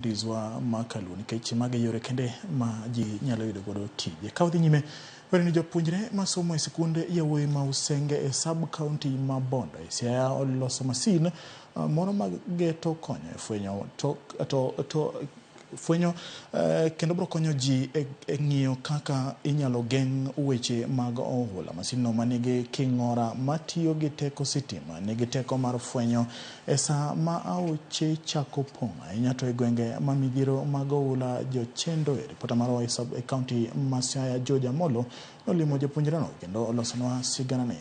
Dizwa ma Kaluo nikech magi yore kende ma ji nyalo yudo godo tije. Ka wadhi nyime, were ni jopuonjre masomo e sikunde yawuoyi ma Usenge e sub county ma Bondo e Siaya oloso masin moro ma geto konyo e fwenyo to fwenyo kendo biro konyo ji e ng'iyo kaka inyalo geng' weche mag ohula. Masinno manigi king'ora matiyo gi teko sitima nigi teko mar fwenyo e saa ma aoche chako pong' ahinya to e gwenge ma midhiero mag ohula jochendo. E ripota marwa e county ma Siaya, George Amolo nolimo jopuonjreno kendo olosonwa siganani.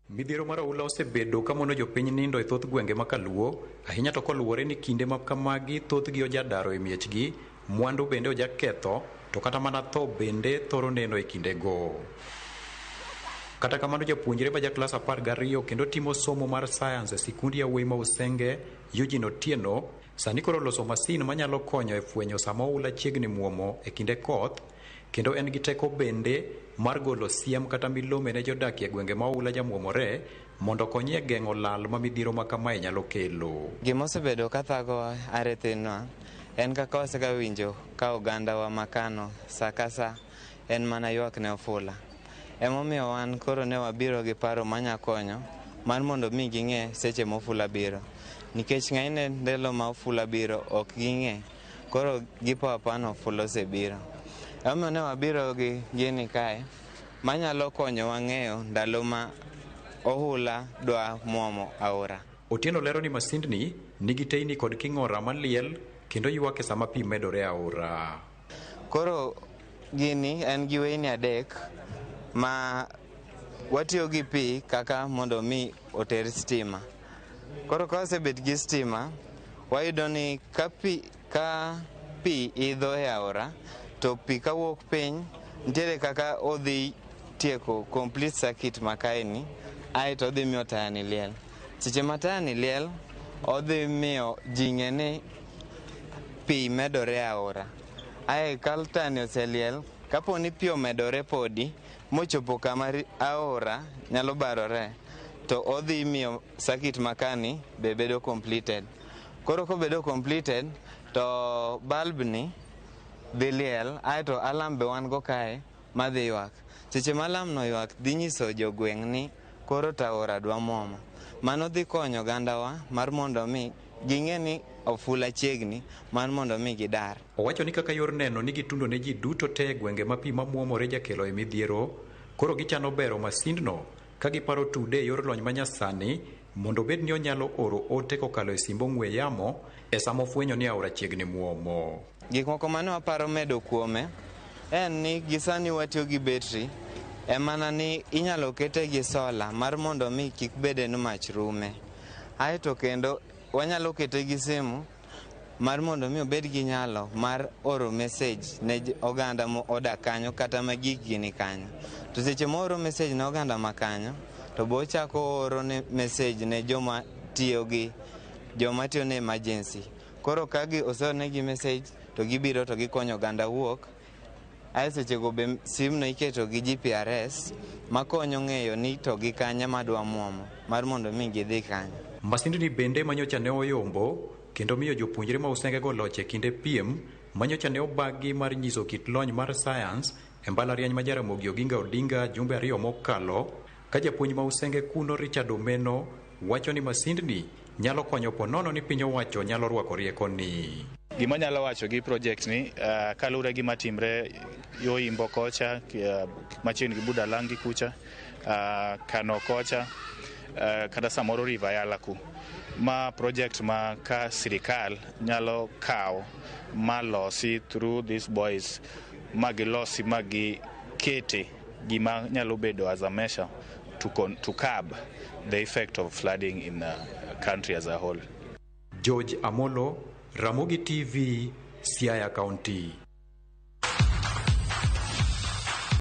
Midhiero mar oula osebedo ka mono jopiny nindo e thoth gwenge ma Kaluo, ahinya to koluwore ni kinde ma kamagi thothgi ojadaro e miechgi, mwandu bende ojaketho, to kata mana tho bende thoro neno e kindego. Kata kamano japuonjre ma ja klas 12 kendo timo somo mar science e sikund yawuoyi ma Usenge, Eugene Otieno, sani koro oloso masin manyalo konyo e fwenyo sama oula chiegni muomo e kinde koth, kendo en gi teko bende mar golo siem kata milome ne jodak e gwenge ma oula jamuomore mondo okonyi e geng'o lal ma midhiero ma kamae nyalo kelo. Gima osebedo ka thagowa are thinwa en kaka wasegawinjo ka ogandawa ma Kano sa ka sa en mana ywak ne ofula. Emomiyo wan koro ne wabiro gi paro manya konyo mar mondo mi ging'e seche ma ofula biro. Nikech ng'enyne ndalo ma ofula biro ok ging'e, koro gipo apoya ni ofula osebiro. Emomiyo ne wabiro gi gini kae manyalo konyowa ng'eyo ndalo ma ohula dwa muomo aora. Otieno lero ni masindni nigi teyni kod king'ora maliel kendo ywak e sama pi medore e aora. Koro gini en gi weyni 3 ma watiyo gi pi kaka mondo mi oter stima. Koro ka wasebet gi stima, wayudo ni ka pi idho e aora, to pi kawuok piny, nitiere kaka odhi tieko complete circuit ma kaeni, aeto odhi miyo taya ni liel. Seche ma taya ni liel, odhi miyo ji ng'e ni pi medore e aora. Ae ka taya ni oseliel, kapo ni pi omedore podi, mochopo kama aora nyalo barore, to odhi miyo circuit ma kani be bedo completed. Koro kobedo completed, to bulb ni dhi liel, aeto alarm be wan go kae madhi ywak. Seche ma alarm no ywak, dhi nyiso jogweng' ni koro to aora dwa muomo. Mano dhi konyo ogandawa mar mondo mi ging'e ni ofula chiegni mar mondo mi gidar. Owacho ni kaka yor neno ni gitundo ne ji duto te e gwenge ma pi mamuomore jakelo e midhiero, koro gichano bero masindno ka giparo tude e yor lony manyasani mondo obed ni onyalo oro ote kokalo e simb ong'we yamo e sama ofwenyo ni aora chiegni muomo. Gik moko mane waparo medo kuome en ni gisani watiyo gi betri, emana ni inyalo kete gi sola mar mondo mi kik bede ni mach rume. Aeto kendo wanyalo kete gi simu mar mondo mi obed gi nyalo mar oro message ne oganda mo odak kanyo kata ma gikgi ni kanyo. To seche ma ooro message ne oganda ma kanyo, to bo ochako ooro ne message ne joma tiyo gi joma tiyo ne emergency. Koro ka gi oseornegi message to gibiro to gikonyo oganda wuok. Ae sechego be simno iketo gi GPRS makonyo ng'eyo ni to gi kanye madwa muomo mar mondo mi gidhi kanyo. Masindni bende manyocha ne oyombo kendo miyo jopuonjre ma Usengego loch e kinde piem manyocha ne obagi mar nyiso kit lony mar science e mbalariany ma Jaramogi Oginga Odinga jumbe 2 mokalo, ka japuonj ma Usenge kuno Richard Omeno wacho ni masindni nyalo konyo ponono ni piny owacho nyalo rwako riekoni. Gima nyalo wacho gi project ni kaluwore gi matimre yo Imbo kocha, machiegni gi Budalangi kucha, Kano kocha, kata samoro River Yala ku. Ma project ma ka sirikal nyalo kawo ma losi through these boys, ma gilosi ma gikete gima nyalo bedo as a measure to curb the effect of flooding in the country as a whole. George Amolo, Ramogi TV, Siaya County.